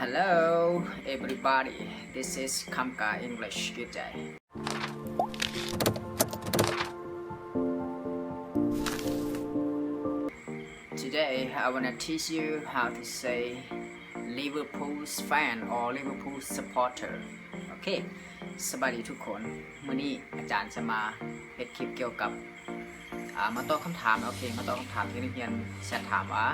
Hello, everybody. This is Kamka English. Good day. Today, I wanna teach you how to say Liverpool fan or Liverpool supporter. ໂອເຄ ສະບາຍດີທຸກຄົນ. ມື້ນີ້ອາຈານຈະມາເຮັດຄລິບກ່ຽວກັບ ອ່າ ມາຕອບຄຳຖາມ. ໂອເຄ ມາຕອບຄຳຖາມທີ່ນັກຮຽນແຊັດຖາມວ່າ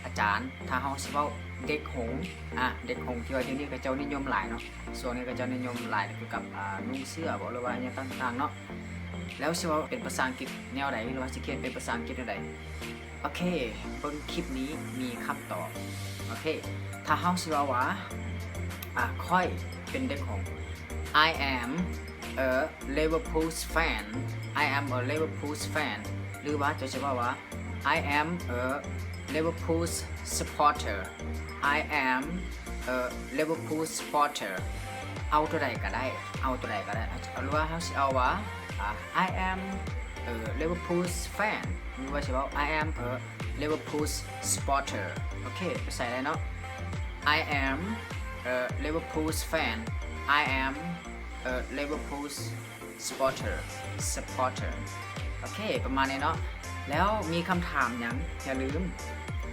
ອາຈານ ຖ້າເຮົາຊິເວົ້າເດັກຫົງ ອາ ເດັກຫົງທີ່ວ່າດຽວນີ້ເຂົາເຈົ້ານິຍົມຫຼາຍເນາະ, ຊ່ວງນີ້ເຂົາເຈົ້ານິຍົມຫຼາຍກ່ຽວກັບ ອ່າ ນຸ່ງເສື້ອບໍ ຫຼືວ່າອີ່ຫຍັງຕ່າງໆເນາະ, ແລ້ວຊິເວົ້າເປັນພາສາອັງກິດແນວໃດ ຫຼືວ່າຊິຂຽນເປັນພາສາອັງກິດແນວໃດ? ໂອເຄ ເບິ່ງຄລິບນີ້ມີຄຳຕອບ. ໂອເຄ ຖ້າເຮົາຊິເວົ້າວ່າ ອາ ຂ້ອຍເປັນເດັກຫົງ I am a Liverpool fan. I am a Liverpool fan. ຫຼືວ່າເຈົ້າຊິເວົ້າວ່າ I am a Liverpool supporter. I am a Liverpool supporter. ເອົາຕົວໃດກໍໄດ້ ເອົາຕົວໃດກໍໄດ້ ຫຼືວ່າເຮົາຊິເອົາວ່າ ອາ I am a Liverpool fan ຫຼືວ່າຊິເວົ້າ I am a Liverpool supporter. ໂອເຄ ໄປໃສ່ໄດ້ເນາະ. I am a Liverpool fan. I am a Liverpool supporter. Supporter. ໂອເຄ ປະມານນີ້ເນາະ. ແລ້ວມີຄຳຖາມຫຍັງ ຢ່າລືມ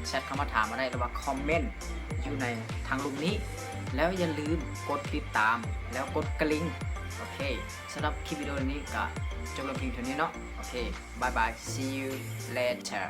ແຊັດເຂົ້າມາຖາມມາໄດ້ ຫຼືວ່າຄອມເມັນຢູ່ໃນທາງລຸ່ມນີ້ ແລ້ວຢ່າລືມກົດຕິດຕາມ ແລ້ວກົດກະລິ່ງ. ໂອເຄ ສຳລັບຄລິບວິດີໂອນີ້ກໍຈົບລົງພຽງເທົ່ານີ້ເນາະ. ໂອເຄ ບາຍບາຍ see you later.